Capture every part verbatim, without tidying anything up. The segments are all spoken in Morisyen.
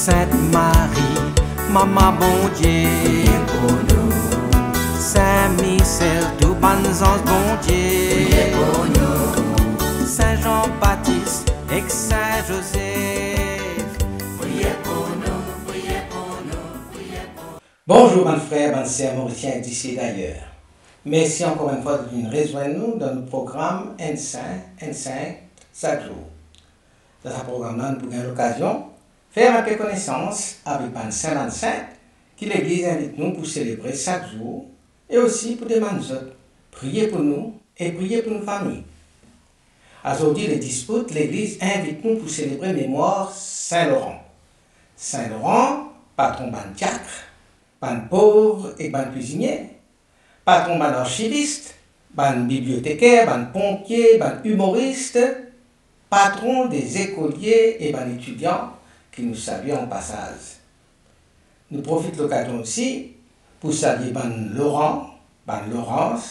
Sint Marie, Mama Bondie, priye pou nou. Sin Misel, tou bann zanz Bondie, priye pou nou. Sin Zan Batis ek Sin Zozef, priye pou nou, priye pou nou, priye pou nou. Bonzour bann frer, bann ser morisien disi e dayer. Mersi ankor enn fwa de vinn rezwenn nou dan nou program Enn Sin, Enn Sint sak zour. Dan sa program la, nou pou gagn lokazion fer enn pe konesans avek bann sin, bann sint ki Legliz invit nou pou selebre sak zour, e osi pou demann zot priye pou nou e priye pou nou fami. Azordi, le dis out, Legliz invit nou pou selebre memwar Sin Loran. Sin Loran, patron bann diak, bann pov ek bann kwizinie, patron bann arsivis, bann biblioteker, bann ponpie, bann imoris, patron de zekolie e bann etidian ki nou salye an pasaz. Nou profit lokazion osi pou salye bann Loran, bann Lorans,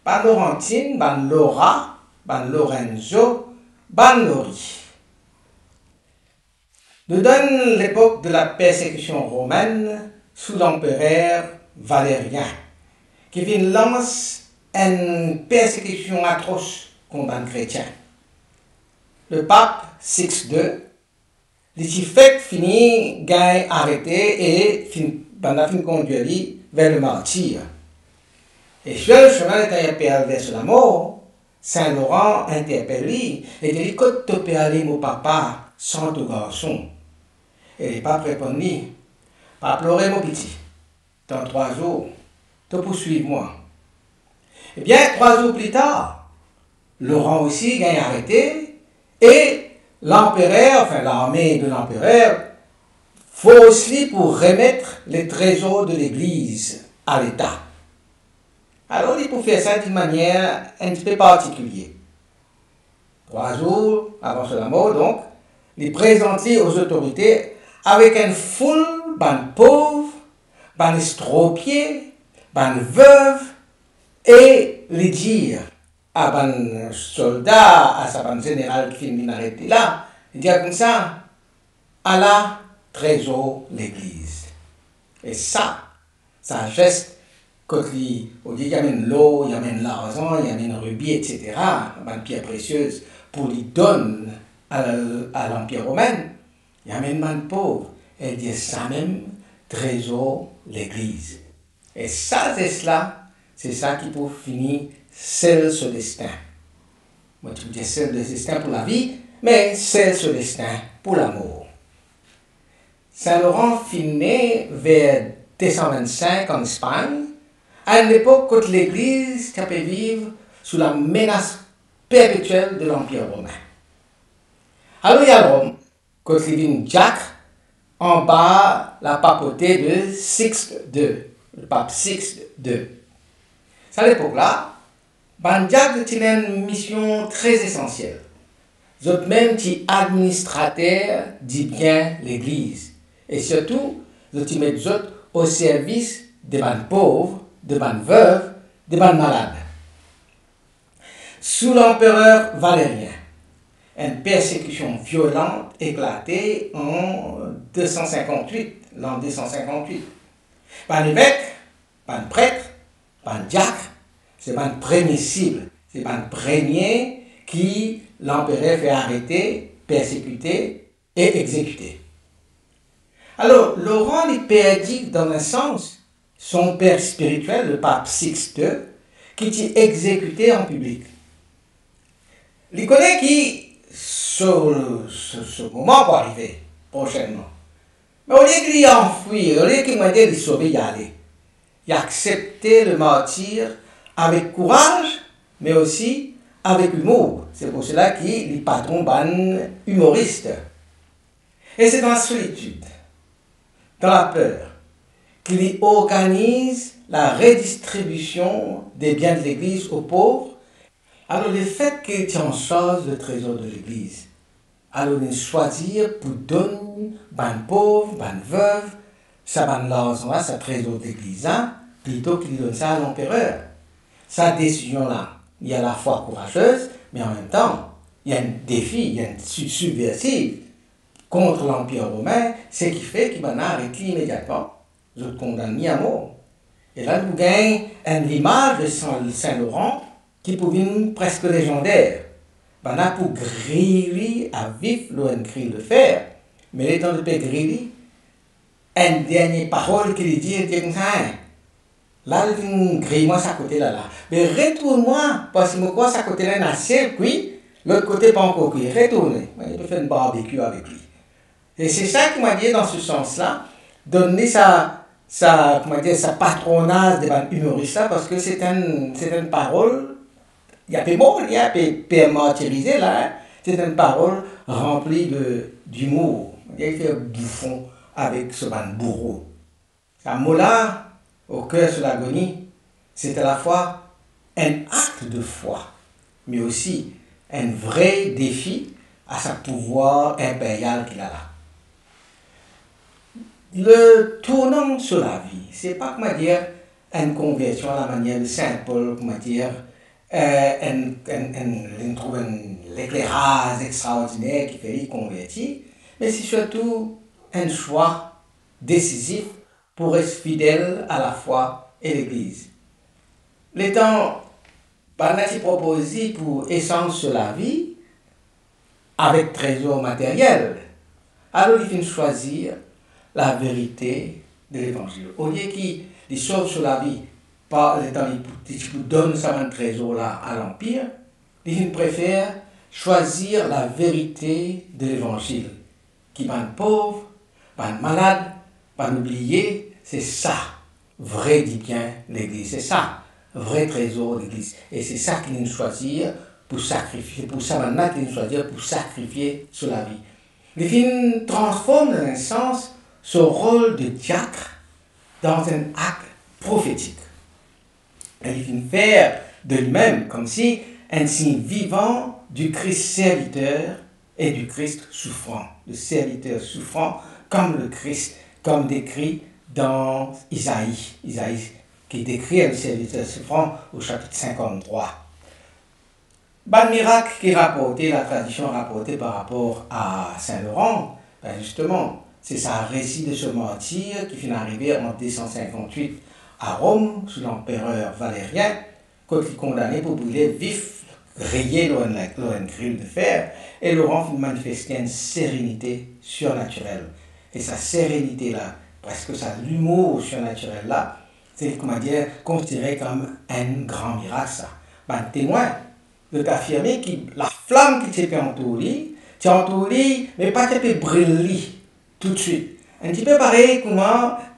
bann Lorantinn, bann Lora, bann Lorenzo, bann Lori. Nou dan lepok de lapersekision romenn sou lanperer Valerien, ki finn lans enn persekision atros kont bann kretien. Lepap Six de, li ti fek fini gagn arete e finn, bann la finn kondwir li ver lemartir. E sel sime letan li pe al ver so lamor, Sin Loran interpel li e dir li, "Kot to pe ale, mo papa, san to garson?" E lepap reponn li, "Pa plore, mo piti. Dan trwa zour, to pou swiv mwa." Ebien, trwa zour pli tar, Loran osi gagn arete e lanperer, anfin, larme de lanperer, fors li pou remet le trezor de Legliz a Leta. Alor, li pou fer sa dan enn manier enn tipe partikilie. Trwa zour avan so lamor, donk, li prezant li o zotorite avek enn foul bann pov, bann estropie, bann vev, e li dir a bann solda, a sa bann zeneral ki finn vinn aret li la, li dir koumsa, "Ala trezor Legliz." E sa, sa zes kot li, olie li amenn lor, li amenn larzan, li amenn ribi, et cetera, bann pier presiez, pou li donn a, a Lanpir Romin, li amenn bann pov, e li dir, "Samem trezor Legliz." E sa zes la, se sa ki pou fini sel so destin. Mo ti pou dir sel destin pou lavi, me sel so destin pou lamor. Sin Loran finn ne ver de san vinn-sink an Espagn, a enn lepok kot Legliz ti pe viv sou lamenas perpetiel de Lanpir Romin. Alor li al Rom, kot li vinn diak anba lapapote de Six de, lepap Six de. Sa lepok la, bann diak ti ena enn mision tre esansiel. Zot mem ti administrater dibien Legliz, e sirtou, zot ti met zot o servis de bann pov, de bann vev, de bann malad. Sou Lanperer Valerien, enn persekision violan eklate an de san sinkant-wit, lan de san sinkant-wit. Bann evek, bann pret, bann diak, se bann premie sib, se bann premie ki lanperer fer arete, persekite e exekite. Alor, Loran li perdi, dan enn sans, son per spiritiel, lepap Six de, ki ti exekite an piblik. Li kone ki so, so, so moman pou arive prosennman. Me olie ki li anfwi, olie ki mwa dir li sove, li ale. Li aksepte lemartir avek kouraz, me osi avek imour. Se pou sela ki li patron bann imoris. E se dan solitid, dan laper, ki li organiz laredistribision de bien de Legliz o pov. Alor, lefet ki li ti an sarz de trezor de Legliz, alor li swazir pou donn bann pov, bann vev, sa bann larzan la, sa trezor Legliz la, plito ki li donn sa a lanperer. Sa desizion la, li alafwa kourazez, me anmemtan, li enn defi, li enn si-, sibversiv. kont Lanpir Romin, seki fer ki bann la aret li imediatman, zot kondann li amor. E la, nou pou gagn enn limaz de San, Sin Loran ki pou vinn preske lezander. Bann la pou griy li a vif lor enn gril de fer, me letan zot pe griy li, enn dernie parol ki li dir, li dir koumsa, "Hein, la, li finn griy mwa sa kote la, la. Me retourn mwa, parski mo krwar sa kote la ena sel kwi, lot kote pa ankor kwi. Retourne, mo pou fer enn barbecue avek li." E se sa ki, mo dir, dan se sans la, donn li sa, sa, kouma dir, sa patronaz de bann imoris la, parski se enn, se enn parol, li pe mor, li pe, pe martirize la, hein. Se enn parol ranpli de, dimour. Li fer boufon avek so bann bouro. Sa mo la, oker so lagoni, se alafwa enn akt de fwa, me osi enn vre defi a sa pouvwar inperyal ki la la. Le tournan so lavi, se pa, kouma dir, enn konversion a la manier de Sin Pol, kouma dir, eh, enn, enn, enn, li trouv enn lekleraz extraordiner ki fer li konverti, me se sirtou enn swa desizif pou res fidel a lafwa e Legliz. Letan bann la ti propoz li pou esanz so lavi avek trezor materyel, alor li finn swazir laverite de Levanzil. Olie ki li sov so lavi par letan li pou, li ti pou donn sa bann trezor la a Lanpir, li finn prefer swazir laverite de Levanzil, ki bann pov, bann malad, bann oubliye, se sa vre dibien Legliz, se sa vre trezor Legliz. E se sa ki linn swazir pou sakrifie, pou sa bann la ki linn swazir pou sakrifie so lavi. Li finn transform, dan enn sans, so rol de diak dan enn ak profetik. E li finn fer de limem, koumsi, enn sign vivan du Christ serviteur et du Christ souffrant, le serviteur souffrant comme le Christ, comme dekri dan Izai, Izai ki dekrir le serviteur souffrant au chapitre cinquante-trois. Bann mirak ki raporte, latradision raporte par rapor a Sin Loran, ben zisteman, se sa resi de so martir ki finn arive an de san sinkant-wit a Rom, sou lanperer Valerien, kot li kondane pou brile vif, griye lor enn, lor enn gril de fer, e Loran finn manifeste enn serenite sirnatirel. E sa serenite la, preske sa limour sirnatirel la, se, kouma dir, konsidere kom enn gran mirak sa. Bann temwin, zot afirme ki laflam ki ti pe antour li, ti antour li, me pa ti pe bril li toutswit. Enn tipe parey kouma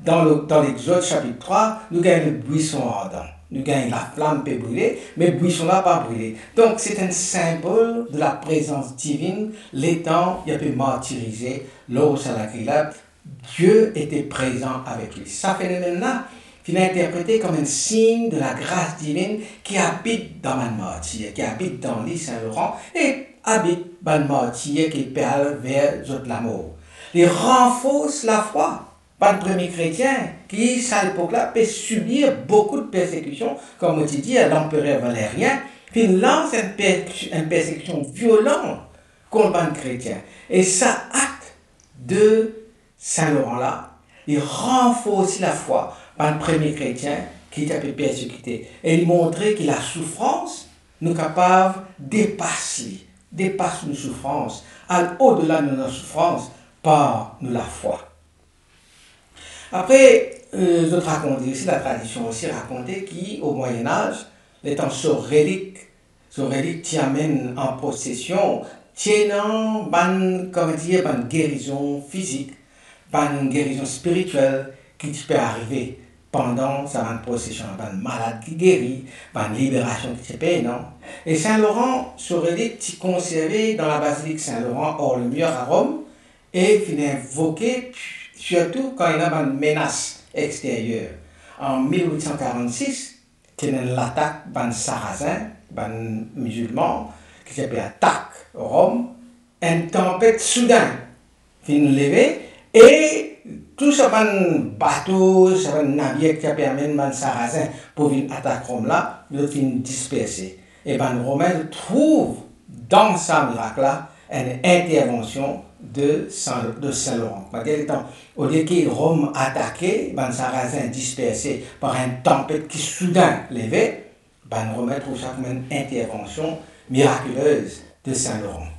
dan le, dan Lexod sapit trwa, nou gagn le bwison ardan. Nou gagn laflam pe brile, me bwison la pa brile. Donk, se enn sinbol de laprezans divinn, letan li pe martirize lor sa lagril la, Dieu était présent avec lui. Sa fenomenn la, finn interprete kom enn sign de lagras divinn ki abit dan bann martir, ki abit dan li, Sin Loran, e abit bann martir ki pe al ver zot lamor. Li ranfors lafwa bann premie kretien ki, sa lepok la, pe sibir boukou de persekision, kom mo ti dir, lanperer Valerien finn lans enn per-, enn persekision violan kont bann kretien. E sa akt de Sin Loran la, li ranforsi lafwa bann premie kretien ki ti pe persekite, e li montre ki lasoufrans, nou kapav depas li, depas nou soufrans, al odela nou lasoufrans par nou lafwa. Apre, eh, zot rakonte osi, latradision osi rakonte ki o Moyen Âge, letan so relik, so relik ti amenn an prosesion, ti ena bann, kouma dir, bann gerizon fizik, bann gerizon spiritiel ki ti pe arive pandan sa bann prosesion, bann malad ki geri, bann liberasion ki ti pe ena. E Sin Loran, so relik ti konserve dan labazilik Sin Loran Hors-le-Mur a Rom, e finn invoke sirtou kan ena bann menas exteryer. An mil wit san karant-sis, ti ena enn latak bann Sarazen, bann mizilman, ki ti pe atak Rom, enn tanpet soudin finn leve, e tou sa bann bato, sa bann navir ki ti pe amenn bann Sarazen pou vinn atak Rom la, zot finn disperse. E bann Romin trouv dan sa mirak la enn intervansion de Saint, de Saint Laurent. Kouma dir, letan, olie ki Rom atake, bann Sarazen disperse par enn tanpet ki soudin leve, bann Romin trouv sa kouma enn intervansion mirakilez de Saint Laurent.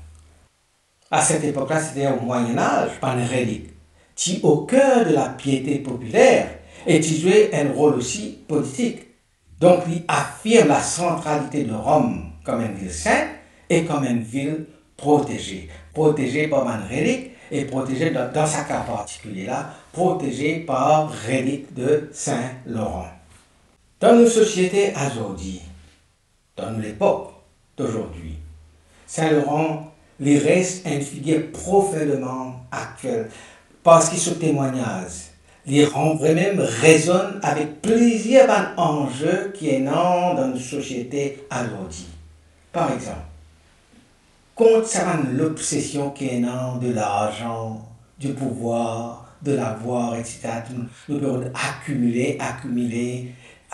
À cette époque-là, c'est-à-dire au Moyen Âge, bann relik ti au cœur de la piété populaire e ti zwe enn rol osi politik. Donk, li afirm la santralite de Rom kom enn vil sin e kom enn vil proteze. Proteze par bann relik e proteze dan, dan sa ka partikilie la, proteze par relik de Saint Laurent. Dan nou sosiete azordi, dan nou lepok dozordi, Saint Laurent, li res enn figir profindeman aktiel, parski so temwagnaz, li ranvwa mem rezonn avek plizier bann anze ki ena dan nou sosiete azordi. Par exanp, kont sa bann lobsesion ki ena de larzan, du pouvoir, de l'avoir, et cetera, nou, nou pe rod akimile, akimile.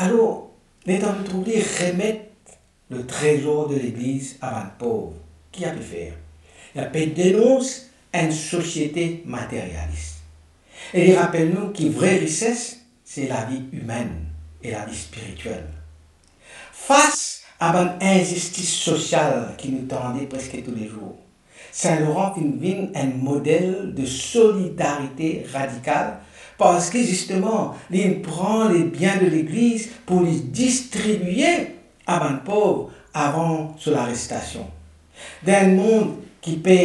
Alor, letan nou trouv li remet le trezor de legliz a bann pov, ki li pe fer? Li pe denons enn sosiete materialis. E li rapel nou ki vre rises, se lavi imenn e lavi spiritiel. Fas a bann inzistis sosial ki nou tande preske toulezour, Saint Laurent finn vinn enn model de solidarite radikal, parski zisteman, li pran lebien de legliz pou li distribie a bann pov avan so larestasion. Dan enn mond ki pe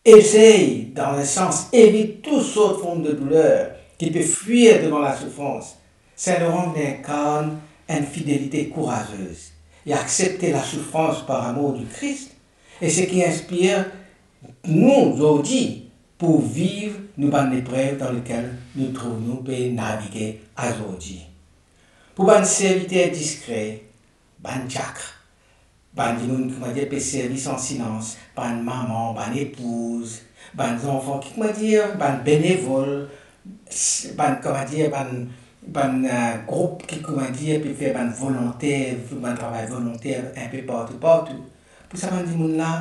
esey, dan enn sans, evit tou sort form de douler, ki pe fwir devan lasoufrans, Saint Laurent vinn inkarn enn fidelite kourazez e aksepte lasoufrans par amour di Kris, e seki inspir nou zordi pou viv nou bann leprev dan lekel nou trouv nou pe navige azordi. Pou bann serviter diskre, bann diak, bann dimoun, kouma dir, pe servi an silans, bann mama, bann epouz, bann zanfan, ki, kouma dir, bann benevol, s-, bann, kouma dir, bann, bann, eh, group ki, kouma dir, pe fer bann volonter, bann travay volonter inpe partou, partou. Pou sa bann dimoun la,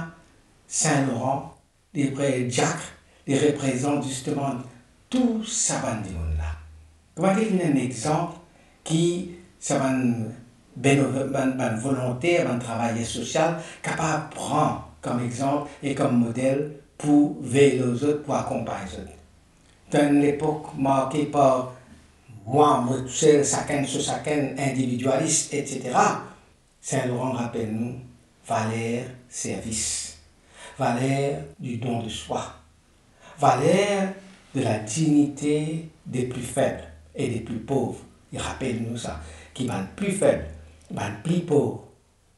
Saint Laurent, li pre-, diak, li reprezant zisteman tou sa bann dimoun la. Kouma dir, li enn exanp ki sa bann beno-, bann, bann volonter, bann travayer sosial kapav pran kom exanp e kom model pou vey lor zot, pou akonpagn zot. Dan enn lepok marke par mwa, mwa tousel, sakenn so sakenn, individialis, et cetera, Saint Laurent rapel nou valer servis, valer du don de soi, valer de la dignité des plus faibles et des plus pauvres. Li rapel nou sa, ki bann pli feb, bann pli pov,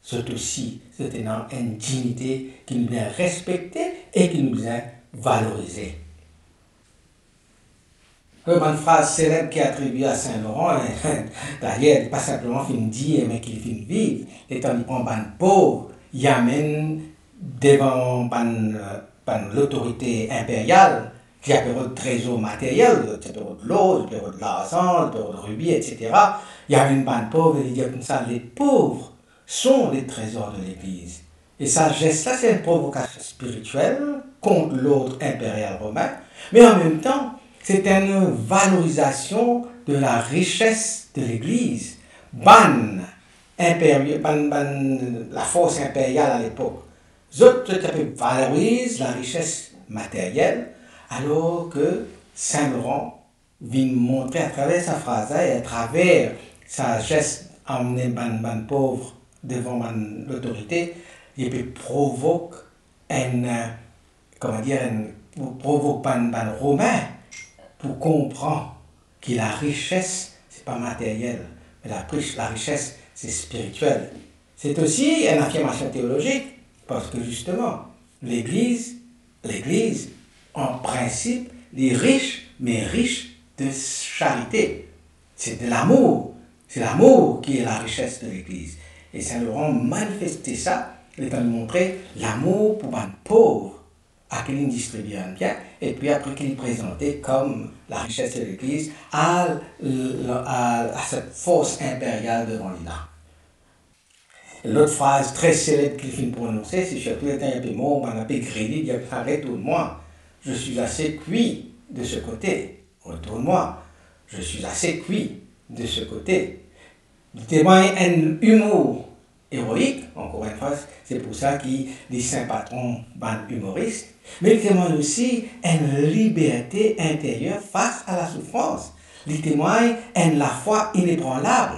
zot osi, zot ena enn dignite ki nou bizin respekte e ki nou bizin valorize. Alor, bann fraz seleb ki atribie a Saint Laurent, dayer, li pa sinpleman finn dir, me ki li finn viv, letan li pran bann pov, li amenn devan bann, bann lotorite inperial, ki ti pe rod trezor materiel, ti pe rod lor, ti pe rod larzan, ti pe rod ribi, et cetera. Li amenn bann pov e li dir koumsa, les pauvres sont les trésors de l'Église. E sa zes la, se enn provokasion spiritiel kont lord inperial romin, me an mem tan, se enn valorizasion de la richesse de Legliz. Bann inperi-, bann, bann lafors inperial a lepok, zot, zot ti pe valoriz larises materiel, alor ke Saint Laurent vinn montre atraver sa fraz la e atraver sa zes amenn bann, bann pov devan bann lotorite, li pe provok enn, kouma dir, enn, pou provok bann, bann Romin pou konpran ki larises, se pa materiel, me lapris-, larises, se spiritiel. Se osi enn afirmasion teolozik, parski zisteman, Legliz, Legliz, an prinsip, li ris, me ris de charite. Se de lamour. Se lamour ki larises de Legliz. E Saint Laurent manifeste sa, letan li montre lamour pou bann pov, a ki li distribie bann bien, epi apre ki li prezante kom larises de Legliz a, a, a set fors inperial devan li la. Lot fraz tre seleb ki li finn prononse, se sirtou letan li pe mor, bann la pe griy li, li dir, "Retourn mwa." Je suis assez cuit de ce côté. Retourne-moi. Je suis assez cuit de ce côté. Li temwagn enn imour eroik, ankor enn fwa, se pou sa ki li sin patron bann imoris, me li temwagn osi enn liberte interyer fas a lasoufrans. Li temwagn enn lafwa inebranlab.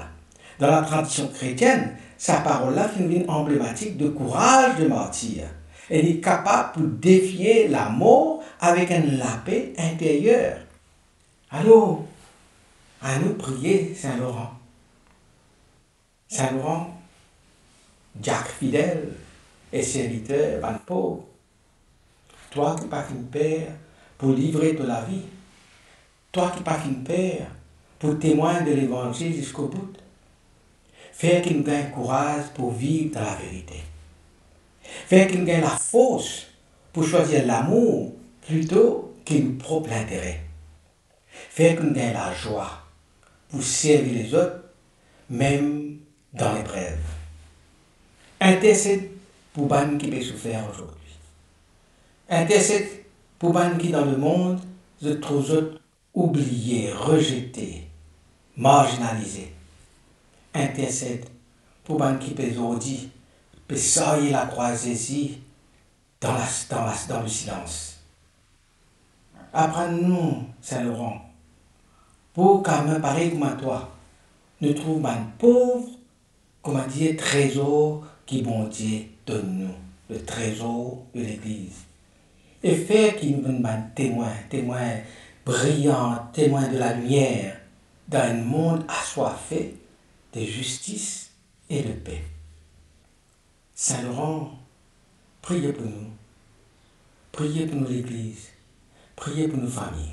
Dan latradision kretienn, sa parol la finn vinn anblematik de kouraz de martir, e li kapav pou defie lamor avek enn lape interyer. Alor, anou priye Sin Loran. Sin Loran, diak fidel e serviter bann pov, twa ki pa finn per pou livre to lavi, twa ki pa finn per pou temwagn de Levanzil ziska bout, fer ki nou gagn kouraz pou viv dan laverite. Fer ki nou gagn lafors pou swazir lamour plito ki nou prop lintere. Fer ki nou gagn lazwa pou servi lezot, mem dan leprev. Intersed pou bann ki pe soufer azordi. Intersed pou bann ki dan lemond, zot trouv zot oubliye, rezete, marzinalize. Intersed pou bann ki pe zordi pe sarye lakrwa Zezi dan la, dan la, dan lesilans. Aprann nou, Sin Loran, pou ki mwa parey kouma twa, nou trouv bann pov kouma dir trezor ki Bondie donn nou, le trezor de Legliz. E fer ki nou vinn bann temwin, temwin briyan, temwin de lalimier dan enn mond aswafe de zistis e de pe. Sin Loran, priye pou nou. Priye pou nou Legliz. Priye pou nou fami.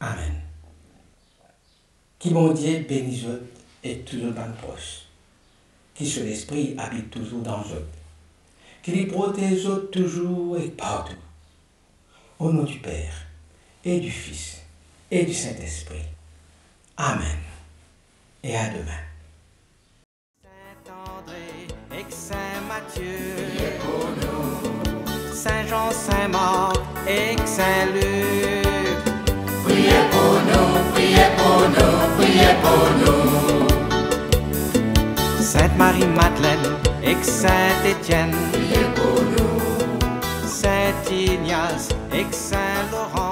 Amen. Ki Bondie beni zot ek tou zot bann pros. Ki so Lespri abit touzour dan zot. Ki li protez zot touzour ek partou. Au nom du Père, et du Fils, et du Saint-Esprit. Amen. Et à demain. Saint André ek Saint Mathieu, priye pou nou. Saint Jean, Saint Marc ek Saint Luc, priye pou nou, priye pou nou, priye pou nou. Sainte Marie Madeleine ek Saint Étienne, priye pou nou. Saint Ignace ek Saint Laurent,